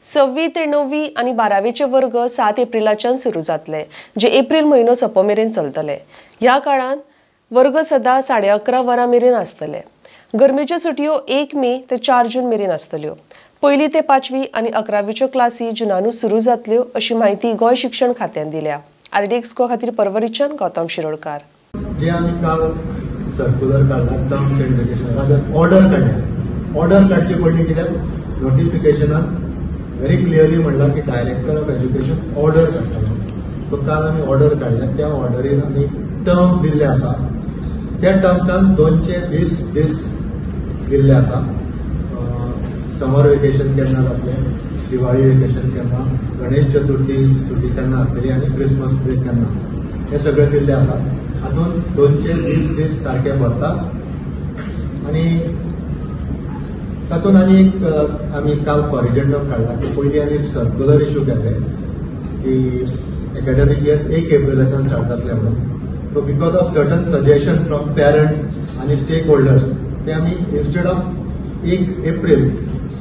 सव्वी ते णववी आनी बारावेचे वर्ग 7 एप्रिलाच्यान सुरू जातले, जे एप्रिल म्हयनो सोंपो मेरेन चलतले. ह्या काळांत वर्ग सदां 11:30 वरां मेरेन आसतले. गरमेच्यो सुटयो 1 मे ते 4 जून मेरेन आसतल्यो. पयली ते पांचवी आनी 11वीच्यो क्लासी जुनानूच सुरू जातल्यो अशी म्हायती गोंय शिक्षण खात्यान दिल्या. आरडीएक्स गोवा खातीर पर्वरीच्यान गौतम शिरोडकार. जे आमी काल सर्क्युलर काडला terms and vacation, rather order काडल्या. ऑर्डर काडची पडली कित्याक नोटिफिकेशनान व्हेरी क्लियरली म्हणलां की डायरेक्टर ऑफ एज्युकेशन ऑर्डर काडटलो. सो काल आमी ऑर्डर काडल्या. त्या ऑर्डरीन आमी टर्म दिल्ले आसा. त्या टर्म्सान 220 दीस दिल्ले आसा. समर वेकेशन केन्ना जातलें, दिवाळी वेकेशन केन्ना, गणेश चतुर्थी सुटी केन्ना जातली आनी क्रिसमस ब्रेक केन्ना, हे सगळें दिल्लें आसा. हातूंत 220 दीस सारके भरता. आनी तातूंत आनी एक आमी काल कॉरिजेंडम काडला की पयलीं आमी एक सर्क्युलर इशू केल्लें की एकाडेमीक इयर 1 एप्रिलाच्यान स्टार्ट जातलें म्हणून. So because of certain suggestion from parents आनी स्टेक होल्डर्स ते आमी इन्स्टेड ऑफ 1 एप्रिल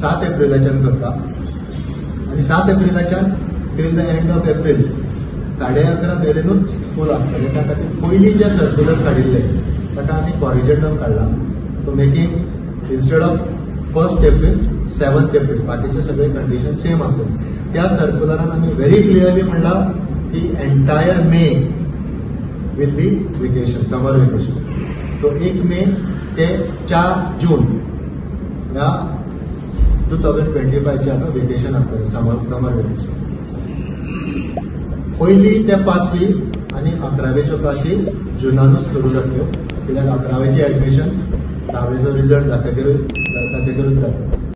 7 एप्रिलाच्यान करता. आनी 7 एप्रिलाच्यान till the end of April 11:30 मेरेनूच school आसतलें. त्या खातीर पयलीं जें सर्क्युलर काडिल्लें ताका आमी कॉरिजेंडम काडला. So making instead of 1 April 7 April, बाकीचे सगळे कंडिशन सेम आसतले. त्या सर्क्युलरान आमी व्हेरी क्लियरली म्हणलां की entire May will be vacation, summer vacation. So 1 मे ते 4 जून ह्या 2025 आतां वेकेशन आसतलें, समर वेकेशन. पयली ते पांचवी आनी 11वेच्यो क्लासी जुनानूच सुरू जातल्यो, कित्याक 11वेची एडमिशन्स 10वेचो रिजल्ट जातकीरूच जातले.